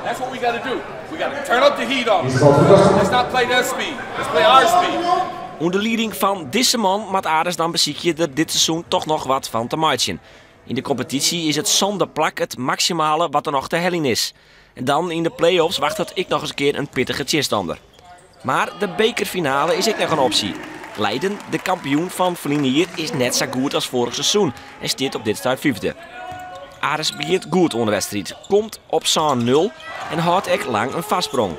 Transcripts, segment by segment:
That's what we got to do. We got to turn up the heat on them. Let's not play their speed. Let's play our speed. Under lieding fan dizze man moat Aris dan besykje der dit seizoen toch noch wat fan te meitsjen. Yn de kompetysje is it sânde plak it maksimale wat der noch te heljen is. En dan yn de play-offs wachtet ek noch ris in kear in pittige tsjinstanner. Mar de bekerfinale is ek noch in opsje. Leiden, de kampioen fan ferline jier, is net sa goed as foarich seizoen en stiet op dit stuit fyfde. Aris begjint goed oan de wedstriid, komt op 7-0 en hâldt ek lang in foarsprong.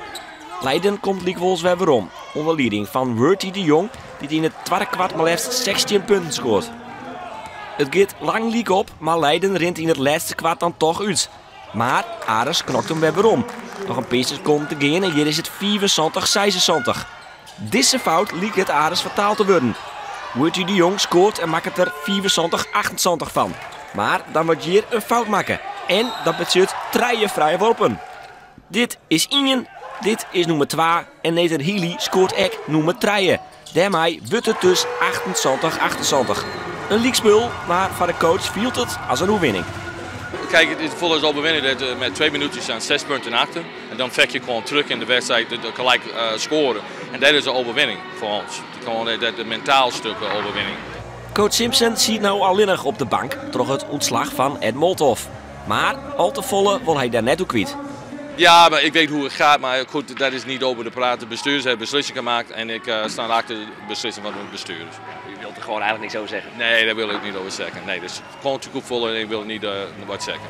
Leiden komt lykwols wer werom, ûnder lieding fan Worthy de Jong, dy't yn it twadde kwart mar leafst 16 punten skoart. It giet lang lyk op, mar Leiden rint yn it lêste kwart dan toch út. Mar Aris knokt him wer werom. Noch in pear sekonden te gean en hjir is it 75-76. Dizze fout liket Aris fataal te wurden. Worthy de Jong skoart en makket der 75-78 fan. Mar dan wurdt hjir in fout makke. En dat betsjut trije frije worpen. Dit is ien, dit is nûmer twa en Nathan Healy skoart ek nûmer trije. Dêrmei wurdt it dus 78-78. In lykspul, mar foar de coach fielt it as in oerwinning. Kijk, het is vol als overwinning dat met 2 minuutjes staan 6 punten achter. En dan vecht je gewoon terug in de wedstrijd, gelijk scoren. En dat is een overwinning voor ons. Gewoon dat de mentaal stuk overwinning. Coach Simpson siet no allinnich op de bank troch it ûntslach fan Ed Molthoff. Mar al te folle wol hy dêr net oer kwyt. Ja, maar ik weet hoe het gaat. Maar goed, dat is niet over te praten. De bestuurders hebben beslissing gemaakt en ik sta achter de beslissing van de bestuurders. U wilt er gewoon eigenlijk niks over zeggen? Nee, daar wil ik niet over zeggen. Nee, dus gewoon te goed vol en ik wil niet wat zeggen.